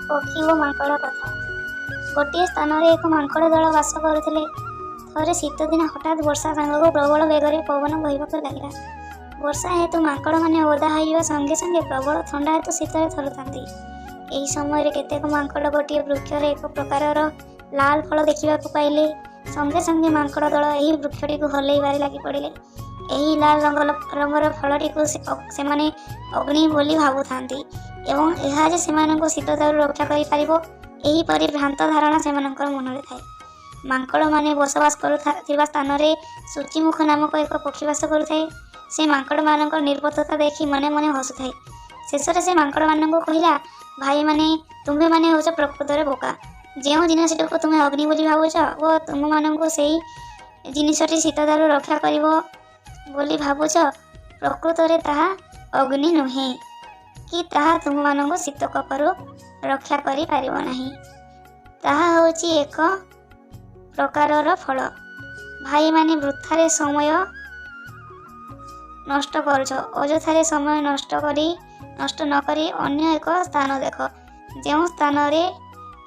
ପକ୍ଷୀ ଓ ମାଙ୍କଡ଼ କଥା। ଗୋଟିଏ ସ୍ଥାନରେ ଏକ ମାଙ୍କଡ଼ ଦଳ ବାସ କରୁଥିଲେ। ଥରେ ଶୀତଦିନ ହଠାତ୍ ବର୍ଷା ସାଙ୍ଗକୁ ପ୍ରବଳ ବେଗରେ ପବନ ବହିବାକୁ ଲାଗିଲା। ବର୍ଷା ହେତୁ ମାଙ୍କଡ଼ମାନେ ଓଦା ହୋଇଯିବା ସଙ୍ଗେ ସଙ୍ଗେ ପ୍ରବଳ ଥଣ୍ଡା ହେତୁ ଶୀତରେ ଥରୁଥାନ୍ତି। ଏହି ସମୟରେ କେତେକ ମାଙ୍କଡ଼ ଗୋଟିଏ ବୃକ୍ଷରେ ଏକ ପ୍ରକାରର ଲାଲ ଫଳ ଦେଖିବାକୁ ପାଇଲେ। ସଙ୍ଗେ ସଙ୍ଗେ ମାଙ୍କଡ଼ ଦଳ ଏହି ବୃକ୍ଷଟିକୁ ହଲେଇବାରେ ଲାଗିପଡ଼ିଲେ। ଏହି ଲାଲ ରଙ୍ଗର ଫଳଟିକୁ ସେମାନେ ଅଗ୍ନି ବୋଲି ଭାବୁଥାନ୍ତି ଏବଂ ଏହା ଯେ ସେମାନଙ୍କୁ ଶୀତ ଦାଉରୁ ରକ୍ଷା କରିପାରିବ, ଏହିପରି ଭ୍ରାନ୍ତ ଧାରଣା ସେମାନଙ୍କର ମନରେ ଥାଏ। ମାଙ୍କଡ଼ମାନେ ବସବାସ କରୁଥିବା ସ୍ଥାନରେ ସୂଚୀମୁଖ ନାମକ ଏକ ପକ୍ଷୀ ବାସ କରୁଥାଏ। ସେ ମାଙ୍କଡ଼ମାନଙ୍କ ନିର୍ବୋଧତା ଦେଖି ମନେ ମନେ ହସୁଥାଏ। ଶେଷରେ ସେ ମାଙ୍କଡ଼ମାନଙ୍କୁ କହିଲା, "ଭାଇମାନେ, ତୁମ୍ଭେମାନେ ହେଉଛ ପ୍ରକୃତରେ ବୋକା। ଯେଉଁ ଜିନିଷଟିକୁ ତୁମେ ଅଗ୍ନି ବୋଲି ଭାବୁଛ ଓ ତୁମମାନଙ୍କୁ ସେହି ଜିନିଷଟି ଶୀତ ଦାଉରୁ ରକ୍ଷା କରିବ ବୋଲି ଭାବୁଛ, ପ୍ରକୃତରେ ତାହା ଅଗ୍ନି ନୁହେଁ କି ତାହା ତୁମମାନଙ୍କୁ ଶୀତକୋପରୁ ରକ୍ଷା କରିପାରିବ ନାହିଁ। ତାହା ହେଉଛି ଏକ ପ୍ରକାରର ଫଳ। ଭାଇମାନେ, ବୃଥାରେ ସମୟ ନଷ୍ଟ କରୁଛ। ଅଯଥାରେ ସମୟ ନଷ୍ଟ ନ କରି ଅନ୍ୟ ଏକ ସ୍ଥାନ ଦେଖ, ଯେଉଁ ସ୍ଥାନରେ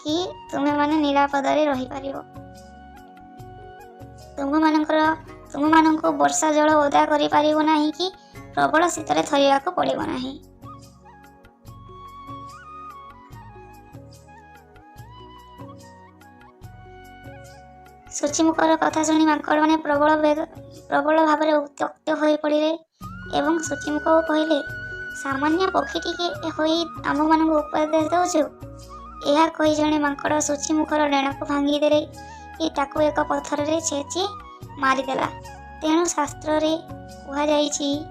କି ତୁମେମାନେ ନିରାପଦରେ ରହିପାରିବ। ତୁମମାନଙ୍କୁ ବର୍ଷା ଜଳ ଓଦା କରିପାରିବ ନାହିଁ କି ପ୍ରବଳ ଶୀତରେ ଥରିବାକୁ ପଡ଼ିବ ନାହିଁ।" ସୂଚୀମୁଖର କଥା ଶୁଣି ମାଙ୍କଡ଼ମାନେ ପ୍ରବଳ ଭାବରେ ଉତ୍ତ୍ୟକ୍ତ ହୋଇପଡ଼ିଲେ ଏବଂ ସୂଚୀମୁଖକୁ କହିଲେ, "ସାମାନ୍ୟ ପକ୍ଷୀଟିଏ ହୋଇ ଆମ୍ଭମାନଙ୍କୁ ଉପଦେଶ ଦେଉଛୁ?" ଏହା କହି ଜଣେ ମାଙ୍କଡ଼ ସୂଚୀମୁଖର ଡେଣାକୁ ଭାଙ୍ଗିଦେଇ ତାକୁ ଏକ ପଥରରେ ଛେଚି ମାରିଦେଲା। ତେଣୁ ଶାସ୍ତ୍ରରେ କୁହାଯାଇଛି,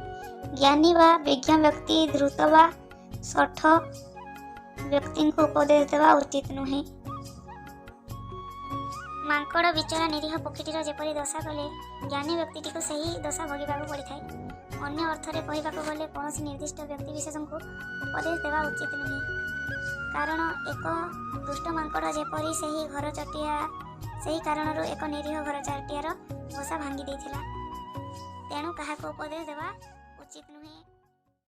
ଜ୍ଞାନୀ ବା ବିଜ୍ଞ ବ୍ୟକ୍ତି ଧୂର୍ତ୍ତ ବା ଶଠ ବ୍ୟକ୍ତିଙ୍କୁ ଉପଦେଶ ଦେବା ଉଚିତ ନୁହେଁ। ମାଙ୍କଡ଼ ବିଚରା ନିରୀହ ପକ୍ଷୀଟିର ଯେପରି ଦଶା କଲେ, ଜ୍ଞାନୀ ବ୍ୟକ୍ତିଟିକୁ ସେହି ଦଶା ଭୋଗିବାକୁ ପଡ଼ିଥାଏ। ଅନ୍ୟ ଅର୍ଥରେ କହିବାକୁ ଗଲେ କୌଣସି ନିର୍ଦ୍ଦିଷ୍ଟ ବ୍ୟକ୍ତିବିଶେଷଙ୍କୁ ଉପଦେଶ ଦେବା ଉଚିତ ନୁହେଁ। କାରଣ ଏକ ଦୁଷ୍ଟ ମାଙ୍କଡ଼ ଯେପରି ସେହି କାରଣରୁ ଏକ ନିରୀହ ଘରଚଟିଆର ବସା ଭାଙ୍ଗି ଦେଇଥିଲା। ତେଣୁ କାହାକୁ ଉପଦେଶ ଦେବା ଉଚିତ ନୁହେଁ।